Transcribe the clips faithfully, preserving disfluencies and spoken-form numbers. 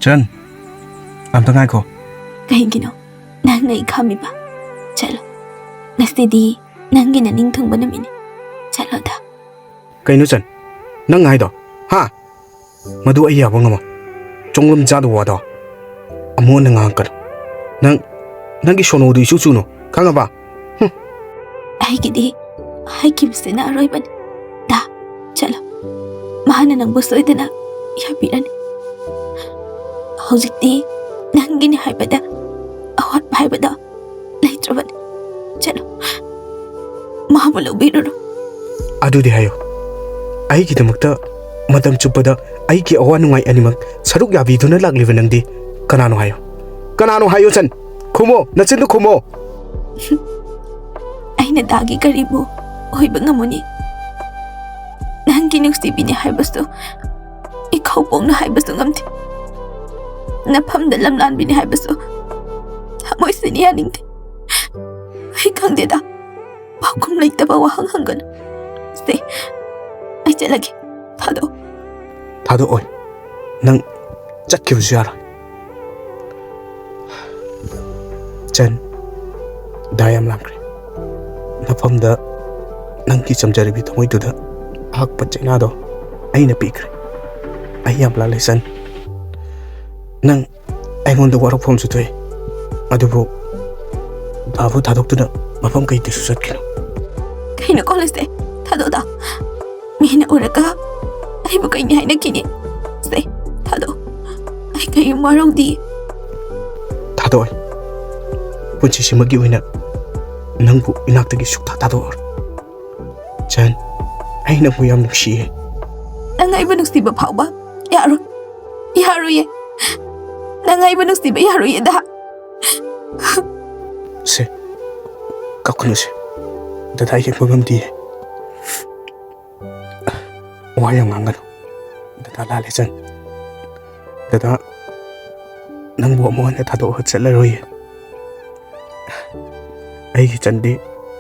ꯆꯟ, ꯑꯝꯇ ꯉꯥꯏꯈꯣ꯫ ꯀꯩꯒꯤꯅꯣ ꯅꯪꯅ ꯑꯩ ꯈꯥꯝꯃꯤꯕ? ꯆꯠꯂꯣ, ꯉꯁꯤꯗꯤ ꯅꯪꯒꯤ ꯅꯅꯤꯡ ꯊꯨꯡꯕ ꯅꯨꯃꯤꯠꯅꯤ꯫ ꯆꯠꯂꯣꯗ꯫ ꯀꯩꯅꯣ ꯆꯟ, ꯅꯪ ꯍꯥꯏꯗꯣ? ꯍꯥ? ꯃꯗꯨ ꯑꯩ ꯌꯥꯕ ꯉꯝꯃꯣꯏ꯫ ꯆꯣꯡꯂꯝ ꯆꯥꯗꯕ ꯋꯥꯗꯣ ꯑꯃꯨꯛ ꯍꯟꯅ ꯉꯥꯡꯉꯛꯀꯅꯨ꯫ ꯅꯪ, ꯅꯪꯒꯤ ꯁꯣꯅꯣꯗꯨ ꯏꯆꯨ ꯆꯨꯅꯨ, ꯈꯪꯉꯕ? ꯍꯨꯝ꯫ ꯑꯩꯒꯤꯗꯤ ꯍꯥꯏꯈꯤꯕꯁꯤꯅ ꯑꯔꯣꯏꯕꯅꯤ꯫ ꯗꯥ, ꯆꯠꯂꯣ꯫ ꯃꯍꯥꯛꯅ ꯅꯪꯕꯨ ꯁꯣꯏꯗꯅ ꯌꯥꯕꯤꯔꯅꯤ꯫ ꯍꯧꯖꯤꯛꯇꯤ ꯅꯪꯒꯤꯅꯤ ꯍꯥꯏꯕꯗ ꯑꯋꯥꯠꯄ ꯍꯥꯏꯕꯗꯣ ꯂꯩꯇ꯭ꯔꯕꯅꯤ꯫ ꯆꯠꯂꯣ꯫ ꯃꯥꯕꯨ ꯂꯧꯕꯤꯔꯨꯔꯣ꯫ ꯑꯗꯨꯗꯤ ꯍꯥꯏꯌꯣ, ꯑꯩꯒꯤꯗꯃꯛꯇ ꯃꯇꯝ ꯆꯨꯞꯄꯗ ꯑꯩꯒꯤ ꯑꯋꯥ ꯅꯨꯡꯉꯥꯏ ꯑꯅꯤꯃꯛ ꯁꯔꯨꯛ ꯌꯥꯕꯤꯗꯨꯅ ꯂꯥꯛꯂꯤꯕ ꯅꯪꯗꯤ ꯀꯅꯥꯅꯣ ꯍꯥꯏꯌꯣ? ꯀꯅꯥꯅꯣ ꯍꯥꯏꯌꯣ ꯆꯟ? ꯈꯨꯝꯃꯣ, ꯅꯆꯤꯟꯗꯨ ꯈꯨꯝꯃꯣ꯫ ꯑꯩꯅ ꯗꯥꯒꯤ ꯀꯔꯤꯕꯨ ꯑꯣꯏꯕ ꯉꯝꯃꯨꯅꯤ? ꯅꯪꯒꯤ ꯅꯨꯡꯁꯤꯕꯤꯅꯤ ꯍꯥꯏꯕꯁꯨ ꯏꯈꯧ ꯄꯣꯛꯅ ꯍꯥꯏꯕꯁꯨ ꯉꯝꯗꯦ꯫ ꯅꯐꯝꯗ ꯂꯝꯂꯥꯟꯕꯤꯅꯤ ꯍꯥꯏꯕꯁꯨ ꯊꯃꯣꯏ ꯁꯦꯡꯅ ꯌꯥꯅꯤꯡꯗꯦ꯫ ꯑꯩ ꯈꯪꯗꯦꯗ, ꯄꯥꯎꯈꯨꯝ ꯂꯩꯇꯕ ꯋꯥꯍꯪ ꯍꯪꯒꯅꯨ꯫ ꯁꯦ, ꯑꯩ ꯆꯠꯂꯒꯦ꯫ ꯊꯥꯗꯣꯛꯑꯣ꯫ ꯊꯥꯗꯣꯛꯑꯣꯏ꯫ ꯅꯪ ꯆꯠꯈꯤꯕꯁꯨ ꯌꯥꯔꯣꯏ꯫ ꯆꯟ, ꯗꯥ ꯌꯥꯝ ꯂꯥꯡꯈ꯭ꯔꯦ꯫ ꯅꯐꯝꯗ ꯅꯪꯒꯤ ꯆꯝꯖꯔꯕꯤ ꯊꯃꯣꯏꯗꯨꯗ ꯑꯍꯛꯄ ꯆꯩꯅꯥꯗꯣ ꯑꯩꯅ ꯄꯤꯈ꯭ꯔꯦ꯫ ꯑꯩ ꯌꯥꯝ ꯂꯥꯜꯂꯦ ꯆꯟ꯫ ꯅꯪ ꯑꯩꯉꯣꯟꯗ ꯋꯥꯔꯧꯐꯝꯁꯨ ꯊꯣꯛꯏ, ꯑꯗꯨꯕꯨ ꯗꯥꯕꯨ ꯊꯥꯗꯣꯛꯇꯨꯅ ꯃꯐꯝ ꯀꯩꯗꯁꯨ ꯆꯠꯈꯤꯅꯨ꯫ ꯀꯩꯅꯣ ꯀꯣꯜꯂꯤꯁꯦ? ꯊꯥꯗꯣꯛꯑꯣꯗ꯫ ꯃꯤꯅ ꯎꯔꯒ ꯑꯩꯕꯨ ꯀꯩꯅꯤ ꯍꯥꯏꯅꯈꯤꯅꯤ꯫ ꯁꯦ, ꯊꯥꯗꯣꯛꯑꯣ꯫ ꯑꯩ ꯀꯩꯒꯨꯝ ꯋꯥꯔꯧꯗꯤ꯫ ꯊꯥꯗꯣꯛꯑꯣꯏ꯫ ꯄꯨꯟꯁꯤꯁꯤꯃꯒꯤ ꯑꯣꯏꯅ ꯅꯪꯕꯨ ꯏꯅꯥꯛꯇꯒꯤ ꯁꯨꯛꯊꯥ ꯊꯥꯗꯣꯛꯑꯔꯣꯏ꯫ ꯆꯟ, ꯑꯩ ꯅꯪꯕꯨ ꯌꯥꯝ ꯅꯨꯡꯁꯤꯌꯦ꯫ ꯅꯪ ꯑꯩꯕꯨ ꯅꯨꯡꯁꯤꯕ ꯐꯥꯎꯕ ꯌꯥꯔꯣꯏ꯫ ꯌꯥꯔꯣꯏꯌꯦ꯫ ꯅꯪ ꯑꯩꯕꯨ ꯅꯨꯡꯁꯤꯕ ꯌꯥꯔꯣꯏꯌꯦ, ꯗꯥ꯫ ꯁꯦ, ꯀꯞꯀꯅꯨꯁꯦ꯫ ꯗꯗꯥ ꯌꯦꯡꯕ ꯉꯝꯗꯤꯌꯦ꯫ ꯋꯥ ꯌꯥꯝ ꯉꯥꯡꯒꯅꯨ꯫ ꯗꯗꯥ ꯂꯥꯜꯂꯦ ꯆꯟ꯫ ꯗꯗꯥ ꯅꯪꯕꯨ ꯑꯃꯨꯛ ꯍꯟꯅ ꯊꯥꯗꯣꯛꯑꯒ ꯆꯠꯂꯔꯣꯏꯌꯦ꯫ ꯑꯩꯒꯤ ꯆꯟꯗꯤ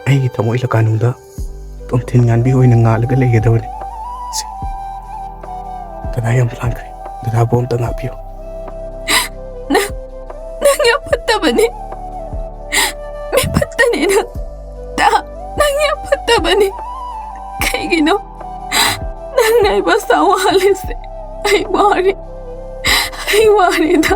ꯑꯩꯒꯤ ꯊꯃꯣꯏ ꯂꯀꯥꯅꯨꯡꯗ ꯇꯣꯝꯊꯤꯟ ꯉꯥꯟꯕꯤ ꯑꯣꯏꯅ ꯉꯥꯜꯂꯒ ꯂꯩꯒꯗꯕꯅꯤ꯫ ꯁꯦ, ꯗꯗꯥ ꯌꯥꯝ ꯂꯥꯡꯈ꯭ꯔꯦ꯫ ꯗꯗꯥꯕꯨ ꯑꯝꯇ ꯉꯥꯛꯄꯤꯌꯨ꯫ ꯐꯠꯇꯕꯅꯤ꯫ ꯃꯤ ꯐꯠꯇꯅꯤ ꯅꯪ꯫ ꯇꯥ, ꯅꯪ ꯌꯥꯝ ꯐꯠꯇꯕꯅꯤ꯫ ꯀꯩꯒꯤꯅꯣ ꯅꯪꯅ ꯑꯩꯕꯨ ꯑꯁꯥ ꯋꯥꯍꯜꯂꯤꯁꯦ? ꯑꯩ ꯋꯥꯔꯦ꯫ ꯑꯩ ꯋꯥꯔꯦꯗ꯫